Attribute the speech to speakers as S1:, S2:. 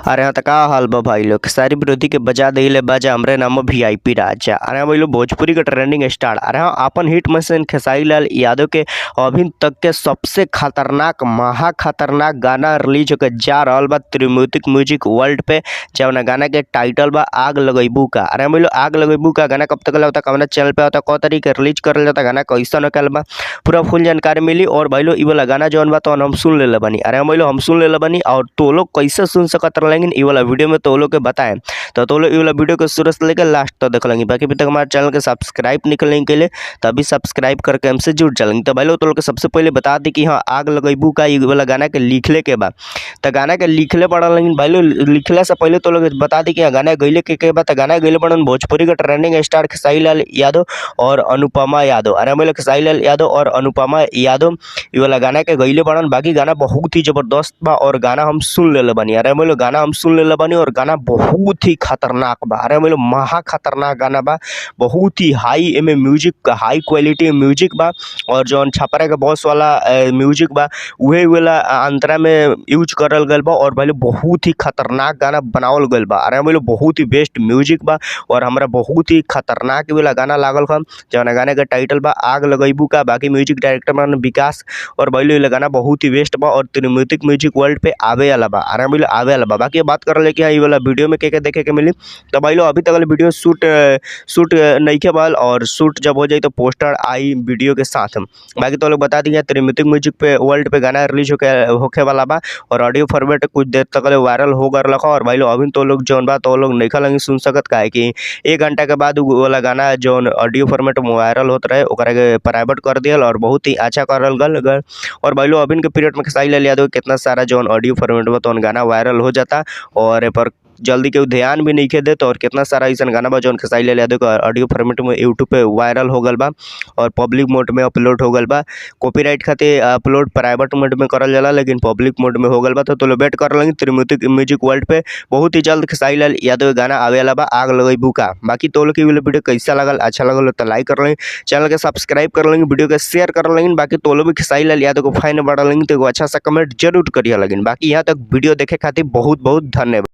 S1: अरे हाँ त का हाल बा भाई लोग। सारी विरोधी के बजा दिले बाजा, हमरे नाम वीआईपी राजा। अरे हाँ भाई लोग, भोजपुरी के ट्रेंडिंग स्टार। अरे हाँ, अपन हिट मशीन खेसारी लाल यादव के अभी तक के सबसे खतरनाक महा खतरनाक गाना रिलीज होकर जा रहल बा त्रिमूर्तिक म्यूजिक वर्ल्ड पे, जौना गाना के टाइटल बा आग लगैबू का। अरे हाँ भाई लोग, आग लगैबू का गाना कब तक होता, कौना चैनल पे होता, कौ तारीख के रिलीज करल जाता, गाना कैसन होकल बा, पूरा फुल जानकारी मिली। और भाई लोग, इ वाला गाना जौन बा तौन हम सुन लेले बानी। अरे हाँ भाई लोग, हम सुन लेले बानी और तो लोग कैसे सुन सकत रहलेंगे इ वाला वीडियो में तो लोग के बताएं। तो लोग इ वाला वीडियो के शुरू से लेकर लास्ट तक देख लेंगे। बाकी अभी तक हमारे चैनल के सब्सक्राइब नहीं करेंगे के लिए तभी सब्सक्राइब करके हमसे जुड़ जाएंगे। तो भाई लोग, तो लोग के सबसे पहले बता दी कि हाँ, आग लगैबू का इ वाला गाना के लिखले के बाद तो गाना के लिखले पड़ल। लेकिन भाई लोग, लिखले से पहले तो लोग बता दी कि हाँ, गाना गैले के बाद तो गाना गैले पड़न भोजपुरी के ट्रेंडिंग स्टार खेसारी लाल यादव और अनुपमा यादव। अरे भाई लोग, खेसारी लाल यादव और अनुपमा यादव इ वाला गाना के गैले पड़न। बाकी गाना बहुत ही जबरदस्त बा और गाना हम सुन लेले बानी। अरे भाई लोग, गाना हम सुन लेले बानी और गाना बहुत ही खतरनाक बा। अरे भाई लोग, महा खतरनाक गाना बा, बहुत ही हाई एमे म्यूजिक, हाई क्वालिटी म्यूजिक बा। और जौन छपरा के बॉस वाला म्यूजिक बा उहे वाला अंतरा में यूज करल गइल बा। और भाई लोग, बहुत ही खतरनाक गाना बनावल गइल बा। अरे भाई लोग, बहुत ही बेस्ट म्यूजिक बा और हमरा बहुत ही खतरनाक वाला गाना लागल हन, जौन गाना के टाइटल बा आग लगैबू का। बाकी म्यूजिक डायरेक्टर बा विकास और भाई लोग, गाना बहुत ही बेस्ट बा और त्रिमूर्तिक म्यूजिक वर्ल्ड पे आवे वाला बा। अरे भाई लोग, आवे वाला बा। बाकी बात करल कि इ वाला वीडियो में के देखे के मिली। तो भाई लोग, अभी तक वीडियो शूट शूट नइखे भइल और शूट जब हो जाए तो पोस्टर आई वीडियो के साथ। बाकी तो लोग बता दिए त्रिमूर्तिक म्यूजिक पे वर्ल्ड पे गाना रिलीज होके होखे वाला बा और ऑडियो फॉर्मेट कुछ देर तक वायरल हो गए। और भाई लोग, अभी तो लोग जौन बा तो लोग नइखा लगी सुन सकत, काहे कि 1 घंटा के बाद उ वाला गाना जौन ऑडियो फॉर्मेट में वायरल होत रहे ओकरा के प्राइवेट कर दियल और बहुत ही अच्छा करल गल। और भाई लोग, अभी के पीरियड में खेसारी लाल यादव कितना सारा जौन ऑडियो फॉर्मेट में तौन गाना वायरल हो जाता और ए पर जल्दी केहू ध्यान भी नइखे देत। और कितना सारा ऐसा गाना बा जौन खेसारी लाल यादव के ऑडियो फॉर्मेट में यूट्यूब पे वायरल हो गल बा और पब्लिक मोड में अपलोड हो गल बा। कॉपीराइट खातिर अपलोड प्राइवेट मोड में करल जाला, लेकिन पब्लिक मोड में हो गल बा। तो लोग वेट कर लगी त्रिमूर्तिक म्यूजिक वर्ल्ड पे बहुत ही जल्द खेसारी लाल यादव के गाना आवे वाला बा आग लगैबू का। बाकी तो लोग के वीडियो कैसा लगल, अच्छा लगल तो लाइक कर लेंगे, चैनल के सब्सक्राइब कर लेंगे, वीडियो के शेयर कर लेंगे। बाकी तो लोग भी खेसारी लाल यादव को फैन बढ़ लेंगे तो एगो अच्छा सा कमेंट जरूर करिए लगिन। बाकी यहाँ तक वीडियो देखे खातिर बहुत बहुत धन्यवाद।